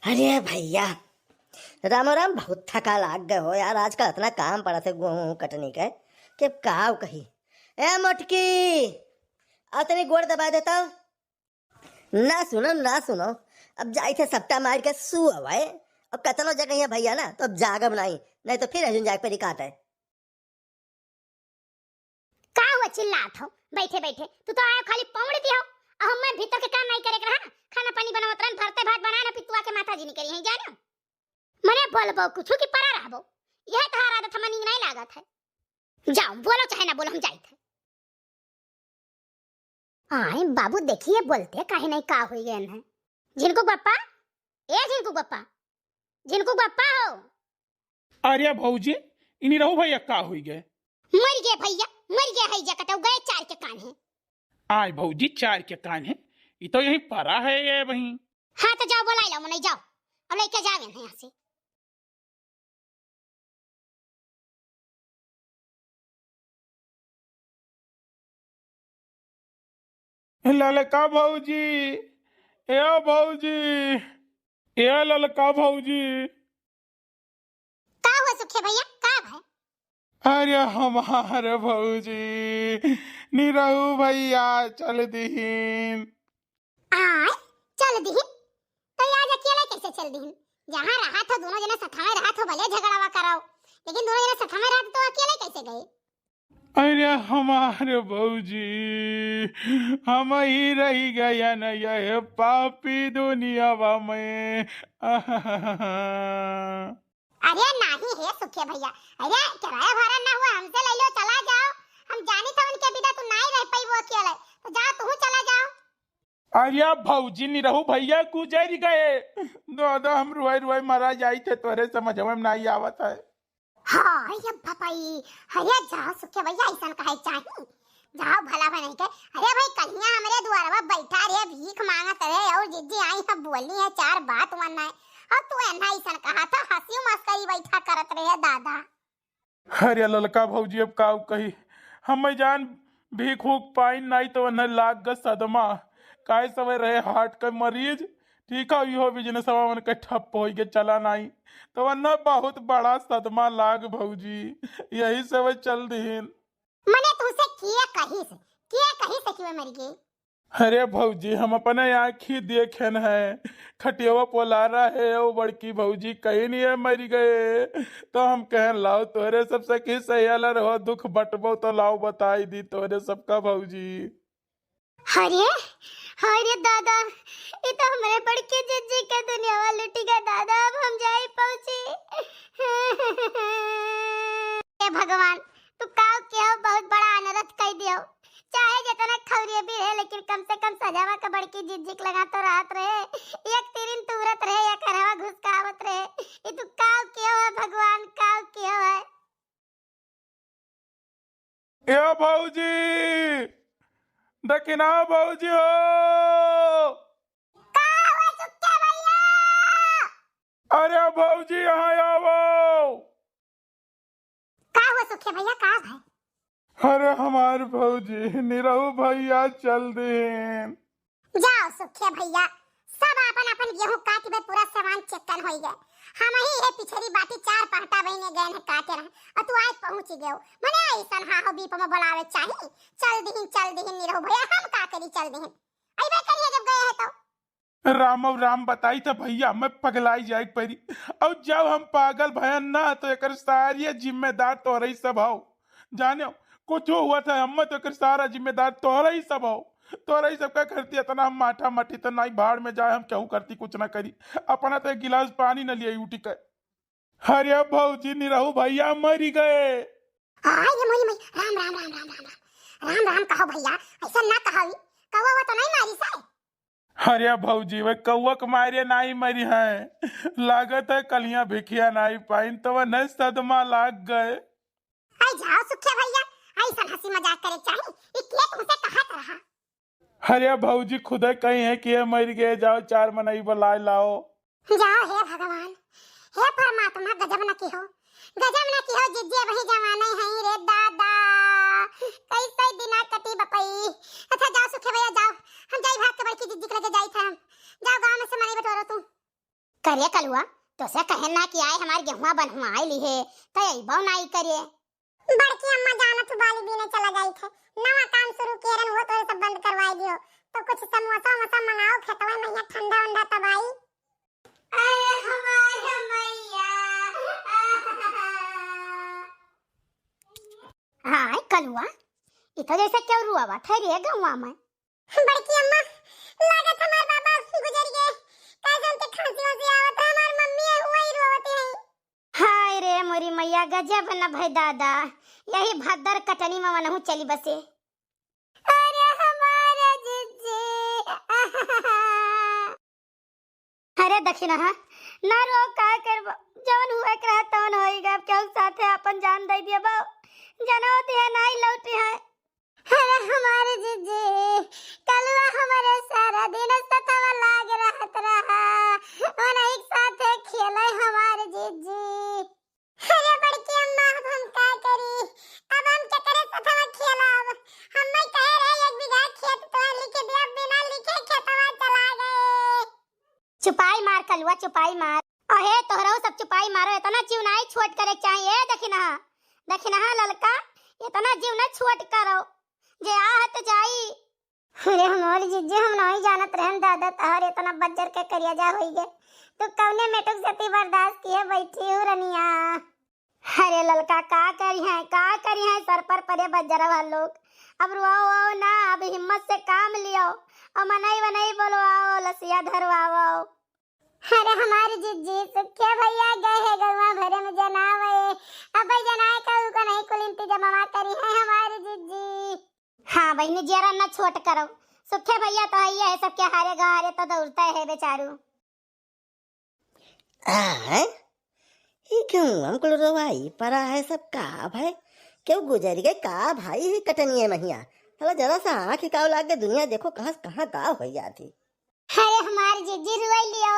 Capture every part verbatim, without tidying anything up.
अरे भइया, रामो राम, बहुत थका लाग गए हो यार, आजकल इतना काम पड़ा थे गेहूं कटनी के कि अब काव कही। ए मोटकी, अतनी गोड़ दबा देता। ना सुनो, ना सुनो, अब जाई थे सपटा मार के सू हवाए। अब कतनो जगह है भइया ना, तो अब जागब नाई, नाई तो फिर हजुन जाग पे रिकाट है। का हुआ चिल्लात हो? बैठे बैठे तू तो आयो खाली पौड़ दियो। अहो मैं भीतर के काम नाई करे के रहा, खाना पानी बनावत रहन, भरते भात बनाए ना, पितुआ के माथा जी निकरी है जानो। मने बोलबो कुछ की परा रहबो, यह तहार आदत हमें नीक नाई लागत है। जाओ बोलो चाहे ना बोलो, हम जाइत है। आए बाबू, देखिए बोलते काहे नहीं, का होई गए हैं? झिनकू बप्पा, ए झिनकू बप्पा, झिनकू बप्पा हो। अरे भौजी, इनी रहू भइया, का होई गए? मर गए भइया, मर गए है जकटऊ गए चार के कान है। आए भौजी, चार के कान है, ई तो यहीं परा है ये वहीं। हाँ तो जाओ बोलाई लाओ मने, जाओ, अब लेके जावे हैं यहाँ से। ललका भौजी, ए भौजी, ए ललका भौजी। का हुआ सुखे भइया, का भय? अरे हमार भौजी, निरहू भइया चल दिहिन। आय, चल दिहिन? तो आज अकेले कैसे चल दिहिन? जहाँ रहत हो, दोनों जने सथावे रहत हो, भले झगड़ावा कराओ, लेकिन दोनों जने सथावे रहत तो अकेले कैसे गए? अरे हमार भौजी, हम ही रहि गयन यह पापी दुनियावा में। अरे नाही हे सुखे भइया, अरे किराया भाड़ा ना हुआ, हमसे ले लो, चला जाओ। हम जानी था उनके बिना तू नाही रह पाई वो अकेले, तो जाओ तू चला जाओ। अरे भौजी, निरहू भइया गुजर गए। दादा, हम रुआई रुआई मरा जाई थे, तोरे समझ में नाही आवत है। हाँ, अरे बापाई, अरे जाओ सुखे भइया, ऐसन कहे चाही। जाओ भला बने के। अरे भाई, कलिया हमरे दुआरवा बैठा रहे, भीख मांगत रहे, और जिज्जी आई है, बोली है चार बात वन्ना है। और तू एन्ना ऐसन कहा था, हंसी मस्करी बैठा करत रहे दादा। अरे ललका भौजी, अब का कही, हम जान भीख हूख पाइन नाई तो उन्हें लाग ग सदमा। काय समय रहे हार्ट के मरीज, ठीक है, इहो बिजनेसवा उनके ठप्प होई के चला नाई, तो उन्हें बहुत बड़ा सदमा लाग भौजी, यही से वे चल दिहिन। मने तुमसे किए कही से, किए कही से कि वे मर गए? अरे भौजी, हम अपने आँखी देखेन है, खटियावा पोलारा है, वो बड़की भौजी कहीं नहीं है, मर गए। तो हम कहन लाओ तोहरे सबसे की सहेलर हो, दुख बटबो तो लाओ बताई दी तोहरे सबका भौजी। अरे, अरे दादा, ये तो हमरे बड़की जिज्जी के दुनियावा लुटी गए दादा, अब हम जाई पहुँची। हे भगवान, तू काव के हो, बहुत बड़ा अनरथ कह दियो। चाहे जितना खौरिये भी रहे, लेकिन कम से कम सजावा के बड़की जिज्जिक लगा तो रहत रहे। एक तिरिन तूरत रहे, एक हरवा घुसकावत रहे। ये तू काव के हो भगवान, काव के हो है? ए भौजी, दखिना भौजी हो। का हुआ सुक्के भइया? अरे भौजी, यहाँ आवो। का हुआ सुक्के भइया, का भय? अरे हमार भौजी, निरहू भइया चल दिन। जाओ सुखे भइया, सब आपन आपन गेहूं काट बे, पूरा सामान चिक्कन होई गए। हम ही ये पिछड़ी बाटी चार पहटा बहिने गए हैं काटे रहे, और तू आज पहुंच गए हो। मने ऐसन हा हो बीप में बोलावे चाही, चल दिहिन, चल दिहिन निरहू भइया, हम का करी चल दिहिन, अइबे करिए जब गए हैं तो। राम और राम बताई था भइया, मैं पगलाई जाए परी। और जब हम पागल भयन ना तो एकर सारी जिम्मेदार तोहरे ही सब हो। जाने कुछ हुआ था हम तो एकर सारा जिम्मेदार तोहरे ही सब हो। तोहरे ही सबका करती इतना हम माठा मठी तो नाई भाड़ में जाए, हम केहू करती कुछ ना करी। अपना तो एक गिलास पानी न लिए उठी के। अरे भौजी निरहू भइया मरी गए। आय रे मोरी मोरी, राम राम राम राम राम राम। राम राम कहो भइया, ऐसा ना कहो। कौवा वो तो नहीं मारी से? अरे भौजी, वे कौवा के मारे नाई मरी है, लागत है कलिया भिखिया नाई पाइन तो वह नहीं सदमा लाग गए। आई जाओ सुखे भइया, ऐसा हंसी मजाक करे चाही, ई के तुमसे कहत रहा? अरे भौजी खुदे कही है कि ये मर गए, जाओ चार मनई बुलाए लाओ। जाओ हे भगवान, हे परमात्मा, गजब न किहो, गजब न किहो, जिज्जे वही जवाने हैं रे दादा, कैसे दिना कटी बपई। अच्छा जाओ सुखे भइया जाओ, हम जाई भाग के बड़की जिज्जी के लगे जाई थे हम। जाओ गांव में से मनई बटोरो तू। अरे कलुआ, तोसे कहेन ना कि आए हमार गेहुआ बनहुआ आइली है, त अइबो नाई करे। बड़की अम्मा जानत हू बाली बीने चला जाई थे, नवा काम शुरू किए रहन, वो तोरे सब बंद करवाई दियो। तो कुछ समोसा वमोसा मंगाओ, खेतवा में यहाँ ठंडा उंडा तब आई। अरे हमारे मैया। हाय कलुआ, इ तो जैसे केहू रुआवत है रे गौवा में। बड़की अम्मा, लागत हमार बाबा गुजर गए, का जानते खांसी वांसी आवत है, हमार मम्मी है, हुआ ही रोवत है। हाय रे मोरी मैया, गजब न भय दादा, यही भद्दर कटनी में मनहु चली बसे। अरे हमारे जिज्जी। अरे दखिनहा, ना रो, का करबो, जौन हुए के रहा तौन होई गए, अब केहू साथे आपन जान दे दिया बा, जनौती है नाई लौटी है। अरे हमारे जिज्जी, कलुआ हमारे सारा दिन सतवा लाग रहत रहा, ओनही के साथे खेले हमारे जिज्जी। अरे बड़की अम्मा, अब हम का करी? अब हम केकरे सथवा खेलब? हम्मे कहे रहे एक बीघा खेत तोहर लिखे दिया, बिना लिखे खेतवा चला गए। चुपाई मार कलुआ, चुपाई मार। अहे तोहरहु सब चुपाई मारो, इतना जीव नाई छोट करे के चाही। ए दखिनहा, दखिनहा ललका, इतना जीव ना छोट करो, जे आहत जाई। अरे हमारी जिज्जी, हम नहीं जानत रहन दादा, तहार इतना बज्जर के करिया जा होई गए। तू कौने मेटुक सती बर्दाश्त किए बैठी हो रनिया? अरे ललका, का करी है, का करी है, सर पर परे बज्जर वाला लोग। अब रोओ, रोओ ना, अब हिम्मत से काम लियो, और मनई वनई बोलवाओ, लसिया धरवाओ। अरे हमारी जिज्जी, सुखे भैया गए है गौवा भरे में जनावे, अब भाई जनाए का उनको नहीं कुल इंतजाम करी है हमारी जिज्जी। हाँ बहिनी, जियरा न छोट करो, सुखे भैया तो है, है सबके हारे गहारे तो दौड़ते है बेचारू। आ, हैं? ई क्यों हमको रोवाई परा है सब का भाई? क्यों गुजर गए का भाई ही कटनिए महिया? हला जरा सा आँख काव लाग के दुनिया देखो कहाँ कहाँ का हो जाती। अरे हमार जिज्जी रुआई लियो,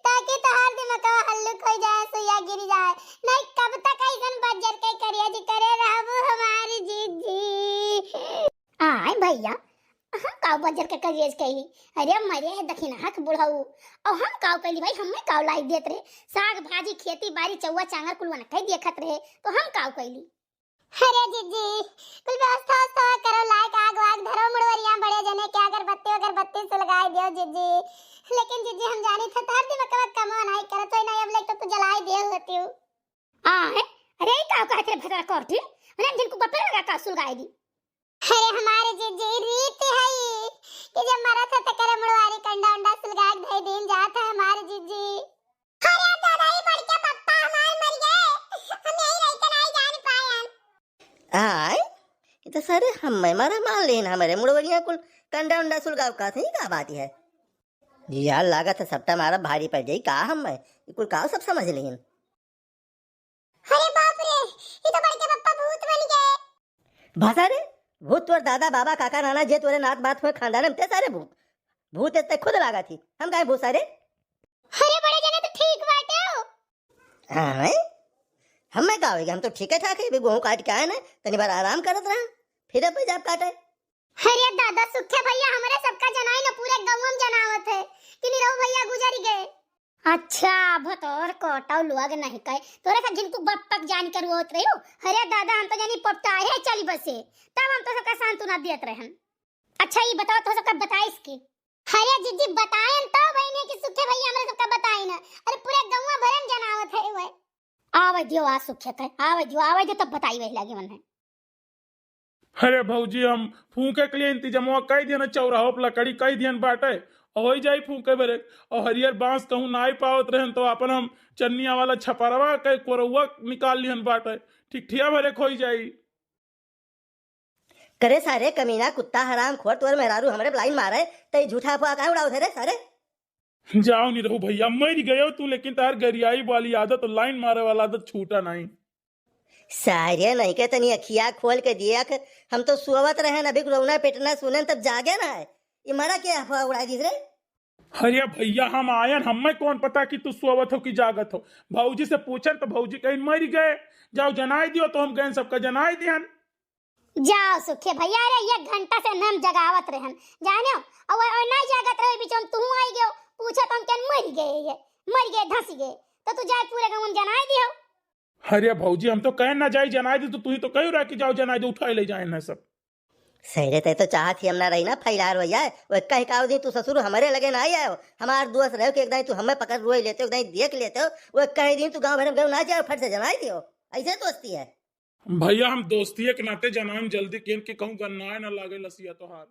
ताकि तोहार दिमागवा हल्लुक हो जाए, सुइया गिर जाए। नहीं कब तक ऐसन बज्जर के करिया जी करे रहबू हमार जिज्जी। आय भैया, हम काव बज्जर के करिया जी कही? अरे मरे है दखिनहा के बुढ़ऊ, और हम काव कैली भाई, हमें काव लाई देत रहे? साग भाजी खेती बाड़ी चौवा चांगर कुल वनकै देखत रहे, तो हम काव कैली? अरे जिज्जी, कुल व्यवस्था व्यवस्था करो, लायक आग वाग धरो, मुड़वरिया बड़े जने के अगरबत्ती अगरबत्ती सुलगाई दियो जिज्जी। लेकिन जिज्जी हम जानी थे तोहर दिमागवा कमवा नाई करत होई ना, अब लेके तो तू जलाई दियो होती हूँ। आ, है? अरे ई का कहत रे भतरा कोठी? अरे जिनको बपे लगा का सुलगाई दी। अरे हमारे जिज्जी रीत है ई कि जब मरत है तो करे मुड़वारी कंडा उंडा सुलगा के धई दीन जात है हमारे जिज्जी। अरे दादा, ई बड़के पप्पा हमार मर गए, हम यही रह के नहीं जान पायन। आय, ये तो सारे हम मैं मारा मान लेन, हमारे मुड़वरिया कुल कंडा उंडा सुलगाव का सही का बात है। यार लागत है सबटा मारा भारी पड़ जाई का हम मैं, ये कुल का सब समझ लेन। अरे बाप रे, ये तो बड़के पप्पा भूत बन गए। भसा रे, भूत तोर दादा, बाबा, काका, नाना, जे तोरे नात बात हुए खानदान में ते सारे भूत। भूत ते खुद लागा थी, हम काहे भूत सारे? अरे बड़े जने तो ठीक बाटे हो। हाँ, हैं? हम मैं का होइगा, हम तो ठीक है ठाक है, अभी गेहूं काट के आए ना, तनी बार आराम करत रहा, फिर अब जाब काटे। अरे दादा, सुखे भैया, हमरे सबका जनाई न, पूरे गाँव में जनावत है कि निरहू भैया गुजर गए। अच्छा, भतोर कोटौ लोग नहीं कहे, तोरे सब जिनको बप्पक जान के रोत रही हो। अरे दादा, हम तो जानी पपटा है चली बसे, तब हम तो सबका सांत्वना देत रहन। अच्छा, ये बताओ, तो सबका बताइस की? अरे जिज्जी, बतायन तो बहने कि सुखे भैया हमरे सबका बताइन। अरे पूरे गाँव भरे में जनावत है वह। आवे दियो, आ सुखे कहे, आवे दियो, आवे दियो, तब बताई वही लागे मन है। अरे भौजी, हम फूंके के लिए इंतजामवा कई दियन, चौराहो पर लकड़ी कई दियन बाटे, और होई जाई फूंके भरे। और हरियर बांस कहूँ नाई पावत रहन, तो अपन हम चन्निया वाला छपरवा के कोरौआ निकाल लिहन बाटे, ठीक ठिया भरे खोई जाई। करे सारे कमीना, कुत्ता, हराम खोर, तोर मेहरारू हमरे line मारे, तई झूठा अफवाह काहे उड़ावत है रे सारे? जाओ निरहू भैया, मर गयो तू, लेकिन तार गरियाई वाली आदत, line मारे वाला आदत छूटा नहीं। सारे नहीं के तनी अखिया खोल के दिए अख, हम तो सोवत रहन, अभी रौना पेटना सुनन तब जागे ना है। ये मरा के अफवाह उड़ा दी रे? अरे भैया, हम आयन, हमें कौन पता कि तू सोवत हो कि जागत हो। भौजी से पूछन तो भौजी कहीं मर गए। जाओ जनाई दियो, तो हम गए सबका जनाई दिहन। जाओ सुखे भैया, अरे एक घंटा से हम जगावत रहन, जाने हो? और वो, वो नहीं जागत रहे, बीच में तू आई गयो, पूछो तो हम कहन मर गए ये। मरि गए, धँसि गए, तो तू जाए पूरे गाँव में जनाए दियो। अरे भौजी, हम तो कहे ना जाई जनाए दी, तो तू ही तो कही रहा कि जाओ जनाए दो, उठाए ले जाए ना सब। सही रे, तै तो चाहत ही हम ना रही ना फैलार भैया। वो कहीं का दिन तू ससुर हमरे लगे ना आयो, हमार दोस्त रहो कि एक दाई तू हमें पकड़ रोए लेते हो, एक दाई देख लेते हो, वो कहीं दिन तू गाँव भर में गयो ना जाओ, फट से जनाए दियो। ऐसे दोस्ती है। भैया, हम दोस्ती के नाते जनाए जल्दी केन के कहूँ गन्नाए ना लागे लसिया तोहार।